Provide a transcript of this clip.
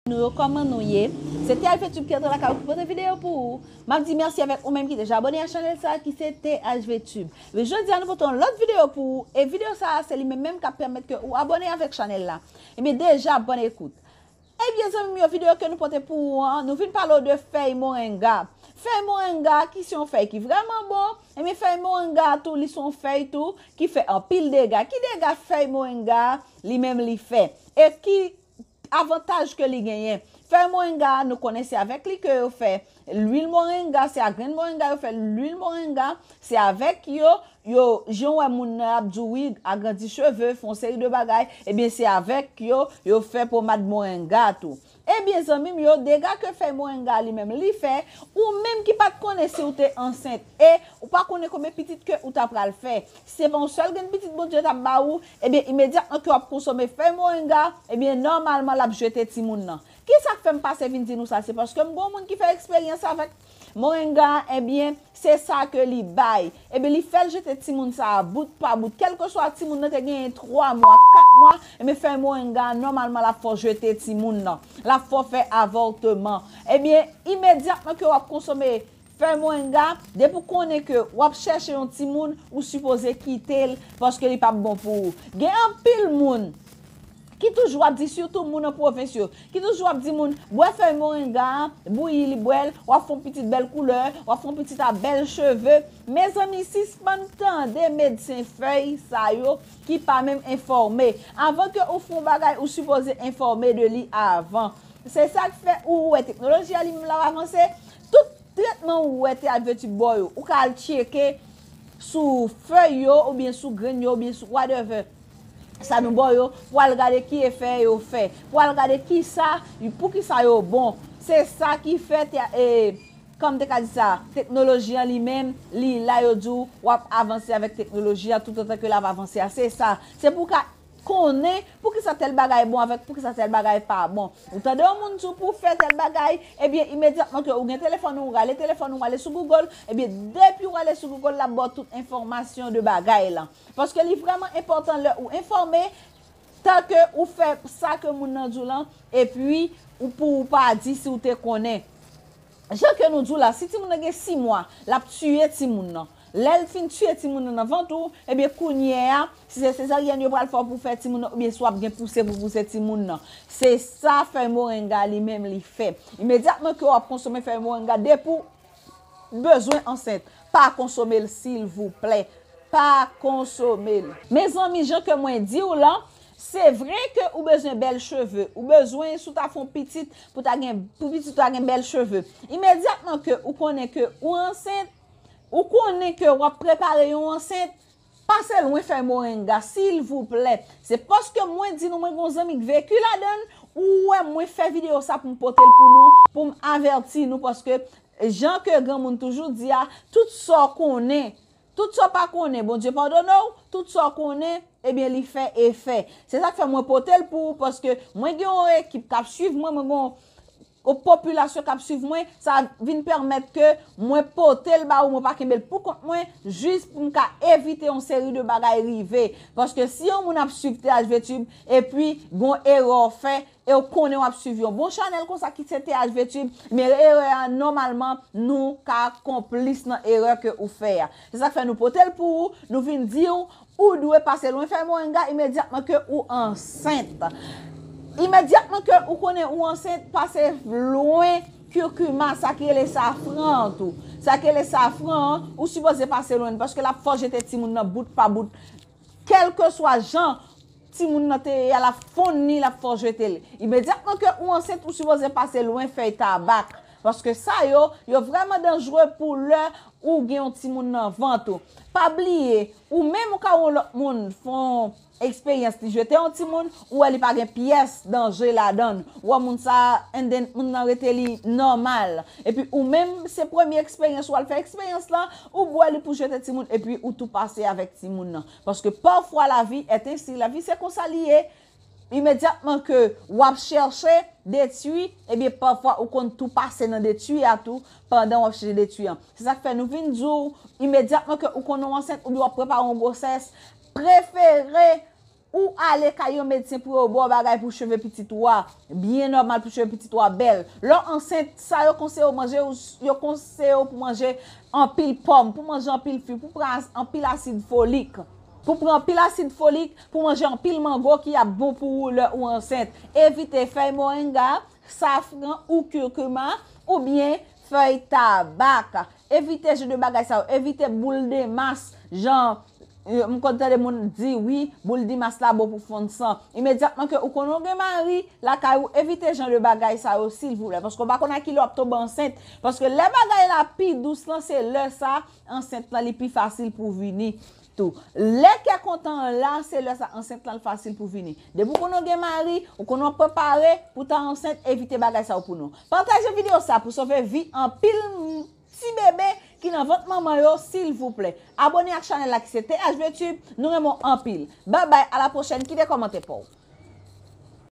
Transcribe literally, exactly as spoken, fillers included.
nou yo, kòman nou ye? Se T H V Tube ki antre lakay ou pou pote videyo pou ou. M ap di mèsi avèk ou menm ki deja abòne a chanèl sa a ki se T H V Tube. Men jodi a nou pote yon lòt videyo pou ou, e videyo sa a se li menm menm k ap pèmèt ke ou abòne avèk chanèl la. Ebyen deja, bòn ekout. Ebyen zanmi m yo, videyo ke nou pote pou ou an, nou vin pale w de fèy morenga. Fèy morenga ki se yon fèy ki vrèman bon, ebyen fèy morenga tou, li se yon fèy tou ki fè anpil dega. Ki dega fèy morenga li menm li fè? E ki avantaj ke li genyen? Fèy morenga, nou konnen se avèk li ke yo fè lwil morenga, se a grenn morenga yo fè lwil morenga, se avèk yo, yo, jan w wè moun nan ap di w wi, agrandi cheve, fè yon seri de bagay, ebyen se avèk yo, yo fè pomad morenga tou. Ebyen zanmi m yo, dega ke fèy morenga li menm li fè, ou menm ki pa t konnen si w te ansent e ou pa konnen konbyen pitit ke ou ta pral fè, se pa yon sèl grenn pitit Bondye t ap ba ou, ebyen imedyatman ke w ap konsome fèy morenga, ebyen nòmalman l ap jete timoun nan. Kisa k fè m pase vin di nou sa? Se paske m gon moun ki fè eksperyans avèk morenga, ebyen se sa ke li bay. Ebyen li fè l jete timoun sa a bout pa bout. Kèlkeswa timoun nan te genyen twa mwa, kat mwa, ebyen fèy morenga nòmalman l ap fè w jete timoun nan. L ap fè w fè avòtman. Ebyen imedyatman ke w ap konsome fèy morenga, depi w konnen ke w ap chèche yon timoun, ou sipoze kite l paske li p ap bon pou ou. Gen anpil moun ki toujou ap di, sitou moun an pwovens yo, ki toujou ap di moun, bwè fèy morenga, bouyi li, bwè l, w ap fè yon pitit bèl koulè, w ap fè yon pitit a bèl cheve. Mezanmi, sispann tande medsen fèy sa yo ki pa menm enfòme. Avan ke ou fè yon bagay, ou sipoze enfòme de li avan. Se sa k fè ou wè teknoloji a li menm l ap avanse. Tout tretman ou wè T H V Tube ba w yo, ou ka al tcheke sou fèy yo, oubyen sou grenn yo, oubyen sou whatever sa nou ba w yo, pou al gade ki efè yo fè, pou al gade kisa, poukisa yo bon. Se sa ki fè te, e, kòm te ka di sa, teknoloji an li menm, li la, yo di w w ap avanse avèk teknoloji an toutotan ke l ap avanse a. Se sa. Se pou w ka konnen poukisa tèl bagay bon avèk poukisa tèl bagay pa bon. Ou tande yon moun di w pou w fè tèl bagay, ebyen imedyatman ke ou gen telefòn ou, ou rale telefòn ou, ou ale sou Google, ebyen depi ou ale sou Google, l ap ba w tout enfòmasyon de bagay lan. Paske li vrèman enpòtan lè ou enfòme, tan ke ou fè sa ke moun nan di w lan, epi ou pou ou pa di si w te konnen. Jan ke nou di w la, si timoun nan gen sis mwa, l ap tiye timoun nan. Lè l fin tiye timoun nan nan vant ou, ebyen kounye a, si se sezaryèn yo pral fè w pou fè timoun nan, oubyen si w ap gen pouse pou pouse timoun nan. Se sa fèy morenga li menm li fè. Imedyatman ke w ap konsome fèy morenga, depi w bezwen ansent, pa konsome l silvouplè. Pa konsome l. Mezanmi, jan ke mwen di w lan, se vre ke ou bezwen bèl cheve, ou bezwen si w ta fè yon pitit, pou ta gen, pou pitit ou ta gen bèl cheve. Imedyatman ke ou konnen ke ou ansent, ou konnen ke w ap prepare yon ansent, pase lwen fèy morenga, silvouplè. Se paske mwen di nou, mwen gon zanmi k veki ladan l, ou wè mwen fè videyo sa pou m pote l pou nou, pou m avèti nou, paske jan ke granmoun toujou di a, tout sa w konnen, tout sa w pa konnen, Bondye padone w, tout sa w konnen, ebyen, li fè efè. Se sa k fè mwen pote l pou ou, paske mwen gen yon ekip k ap swiv mwen, mwen gen yon, yon popilasyon k ap swiv mwen, sa vin pèmèt ke mwen pote l ba ou, mwen pa kenbe l pou kont mwen, jis pou m ka evite yon seri de bagay rive. Paske si yon moun ap swiv T H V Tube, epi gon erè w fè, e w konnen w ap swiv yon bon chanèl konsa ki se T H V Tube, men erè a, nòmalman, nou ka konplis nan erè ke ou fè a. Se sa k fè nou pote l pou ou, nou vin di w, ou dwe pase lwen fèy morenga imedyatman ke ou ansent. Imedyatman ke ou konnen ou ansent, pase lwen kirkima, sa ki rele safran an tou. Sa ki rele safran an, ou sipoze pase lwen l, paske l ap fè w jete timoun nan bout pa bout. Kèlkeswa jan timoun nan te ye a, l ap fonn li, l ap fè w jete l. Imedyatman ke ou ansent, ou sipoze pase lwen fèy tabak. Paske sa yo, yo vrèman danjere pou lè ou gen yon timoun nan vant ou. Pa bliye, ou menm ou ka wè yon lòt moun fè yon eksperyans, li jete yon timoun, ou wè li pa gen pyès danje ladan l. Ou wè moun sa, and then moun nan rete li nòmal. Epi ou menm, se premye eksperyans ou al fè eksperyans lan, ou bwè li pou jete timoun, epi ou tou pase avèk timoun nan. Paske parfois la vie est ainsi, lavi se konsa li ye. Imedyatman ke w ap chèche detwi, ebyen, pafwa ou konn tou pase nan detwi a tou, pandan w ap chèche detwi an. Se sa k fè nou vin di w, imedyatman ke ou konnen w ansent oubyen w ap prepare yon gwosès, prefere ou ale kay yon medsen pou yo ba w bagay pou cheve pitit ou a byen nòmal, pou cheve pitit ou a bèl. Lè w ansent, sa yo konseye w manje, yo konseye w pou manje anpil pòm, pou manje anpil fwi, pou pran anpil asid folik, pou pran anpil asid folik, pou manje anpil mango ki ap bon pou ou lè ou ansent. Evite fèy moringa, safran ou curcuma, oubyen fèy tabak. Evite jan de bagay sa yo. Evite boul de mas, jan, euh, m konn tande moun di, wi, boul de mas la bon pou fonn san. Imedyatman ke ou konnen w gen mari lakay ou, evite jan de bagay sa yo, silvouplè. Paske w pa konn a ki lè w ap tonbe ansent. Paske lè bagay la pi dous lan, se lè sa, ansent lan, li pi fasil pou vini tou. Lè kè kontan an la, se lè sa ansent lan fasil pou vini. Depi w konnen w gen mari, ou konnen w ap prepare pou ta ansent, evite bagay sa yo pou nou. Pataje videyo sa pou sove vi anpil ti bebe ki nan vant manman yo, silvouplè. Abone ak chanèl la ki se T H V Tube, nou renmen w anpil. Babay, a la pwochèn, kite kòmantè pa w.